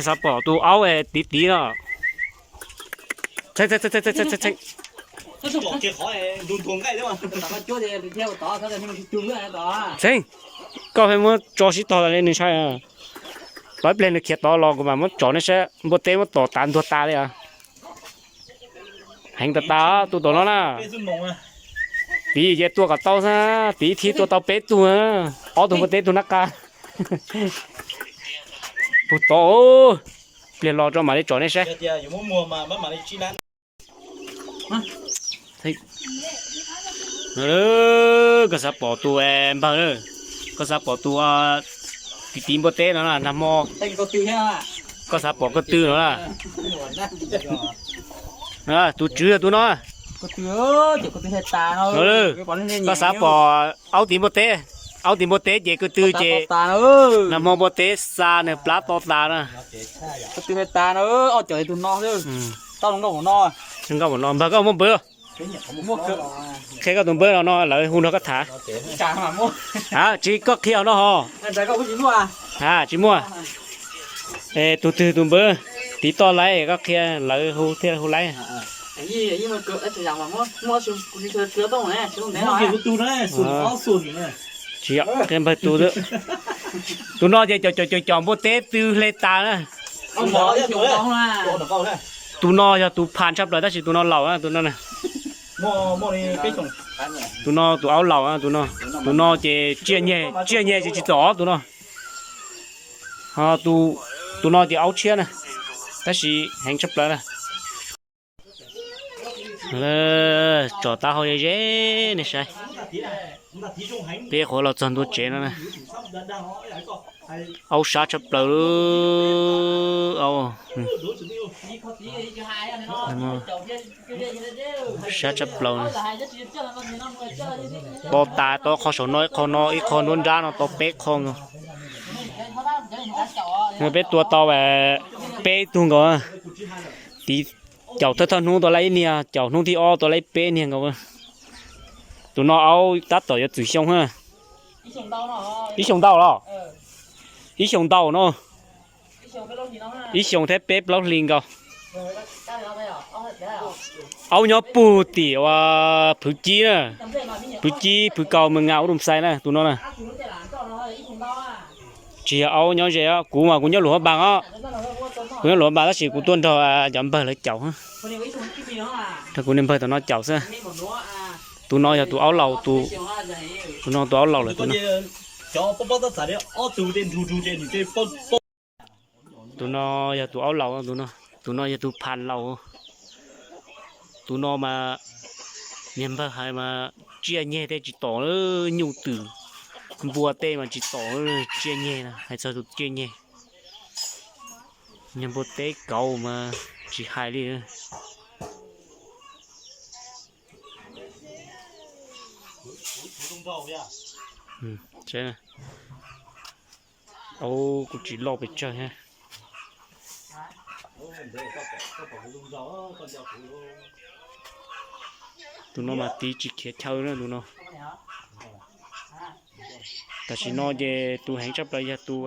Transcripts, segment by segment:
Xav pom tus aub tiv tiv no. Txheeb, koj pheej muab tso sib tog li nws sai. Tau ib pliag nws khiav tod los kuv mam muab tsom nej saib, npua teb muab tom tas ntuag tas li os. Heev tas tas tus tom no na. Tiv ces tua kom tau xwb, tiv thib tua tau peb tug, ob tug npua teb tug nab qa. Puag tod, pliag los tso mam li tsom nej saib. Koj xav pom tus npawg, koj xav pom tus tiv tiv npua teb no na, nag hmo koj xav pom ko tw no na. Tus tswv yog tus no. Koj xav pom aub tiv npua teb, aub tiv npua teb ces ko tw ces nag hmo npua teb xa nws plab to tas na. Npawg koj muaj npawb, qhia koj tus npawb no no lawv hu nrog koj tham. A tsis koj qhia no ho. A tsis muaj. Tus twg tus npawb tiv toj laib koj qhia lawv hu thiaj hu laib. Tsis qhia npawg tus, tus no ces cov cov cov npua teb tw hle tas na. Tus no yog tus phas tshaj plaws tab sis tus no laus na, tus no na. Tus no tus aub laus, tus no ces tsiaj nyeg ces tsis txom tus no. Ho tus no ces aub tshiab na, tab sis heev tshaj plaws na. Tsom taub hau ze ze nej saib. Peb qhuav los txog ntua tsev no na. Aub sab tshaj plaws. Sab tshaj plaws. To tas, to qho saum no ib qho no ib qho nruab nrab no to peb qho nkaus. Peb tua tau peb tug nkaus. Tiv caum thawj thawj hnub tua laib ib niag, caum hnub thib ob tua laib peb niag nkaus. Tus no aub tab tom yuav txwm xyoo. Ib xyoos ntau los? Ib xyoos ntau no. Ib xyoos thiab peb plaub hlis nkaus. Aub nyob puag tim ua Phwv Cib na. Phwv Cib, Phwv Kaus, Mws Ngas, Ub Dum Xais na, tus no na. Tsis yog aub nyob ze, kuv mas kuv nyob Luam Phab Npas os. Kuv nyob Luam Phab Npas tab sis kuv tuaj nrog cov npawg lawv caum. Nrog kuv niag npawg tom no caum xwb. Tus no yog tus aub laus, tus no tus aub laus lawm tus no. Tus no yog tus aub laus, tus no yog tus phas laus. Tus no mas niag npawg hais mas tsiaj nyeg tej tsis tom, nyuj twm npua tej mas tsis tom, tsiaj nyeg na, hais txog tus tsiaj nyeg. Niag npua teb kauv mas tsis hais li. Aub kuj tsis loj pes tsawg thiab. Tus no mas tiv tsis khiav chaw na tus no. Tam sim no ces tus heev tshaj plaws yog tus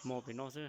mos pem no xwb.